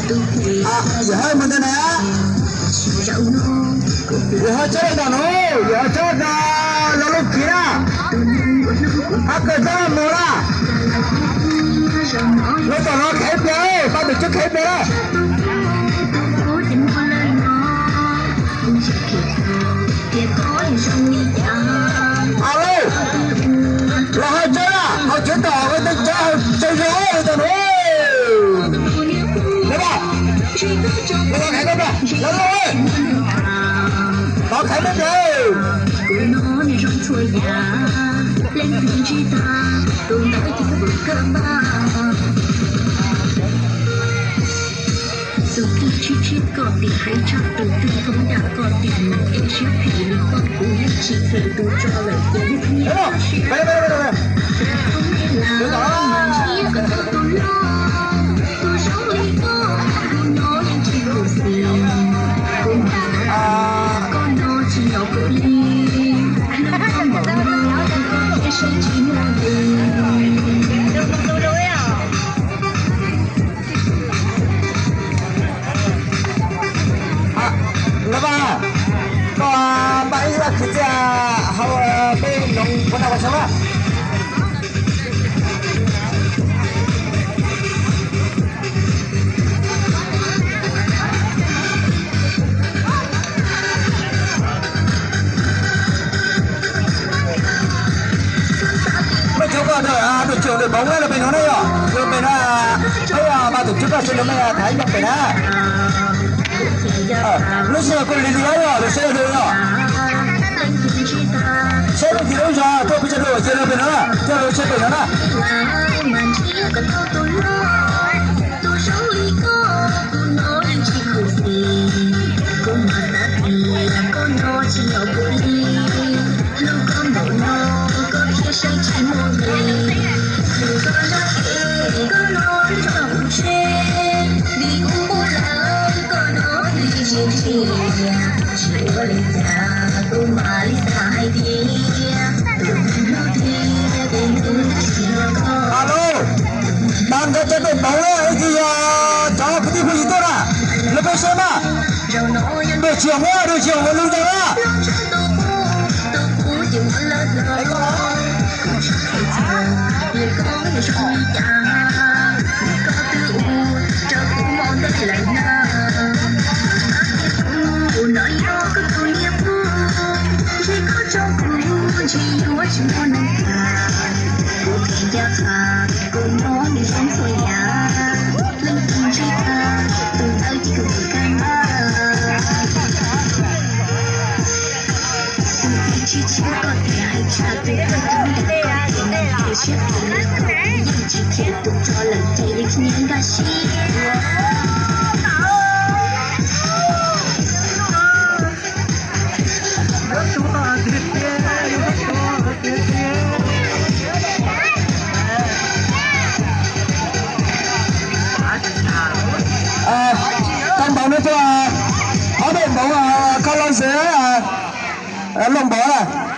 Yog hab mus ntawd na, yog hab tsob ntawm no, yog hab tsob ntawm los lub kiv na, hab kawg tsob mus na, lub tom no khev pliag, pab tus tswb khev pliag na. Alo, los hab tsob na, hab tsob tom ua tej tsob hab tsob zoo li tom no. Los, los khaiv koj, los, los, los khaiv koj. Tus twg tshiab tshiab koj tim hais tshaj, tus twg koob dam koj tim mus, es siab phem li koj kuv yeej tsis kheev, tus tso lawm ces yeej nyiam. Tus zoo li koj, tus no yeej tsis khuv xim, kuv npam koj no tsis yog kuv li, koj npaum no koj thiaj saib tsis muaj li. Lawv mas, koj npaj ib laj khwv txiaj hauv peb noov puav nag vas xyoo na. Peb cov koj tus tseem lwm paum na, lawv pem no na yog, lawv pem na, peb mas tus tswv koj sawv daws mej tham ib nyuag pem na. Lub sij hawm kuj lig lig yog lub sij hawm yog. Saib lub tim lub zog tuaj peb cov dua ces lawv pem no na, coj lawv saib pem no na. Alo, tag nrho cov tus paum na, ib txhia yog cov kwv tij phooj ywg tuaj na, lawv peb saib mas, dua tsis yog muab, dua tsis yog muab lub ntawd na. Tau npaum no, ob daim npaum, koj los ze, los npaum na.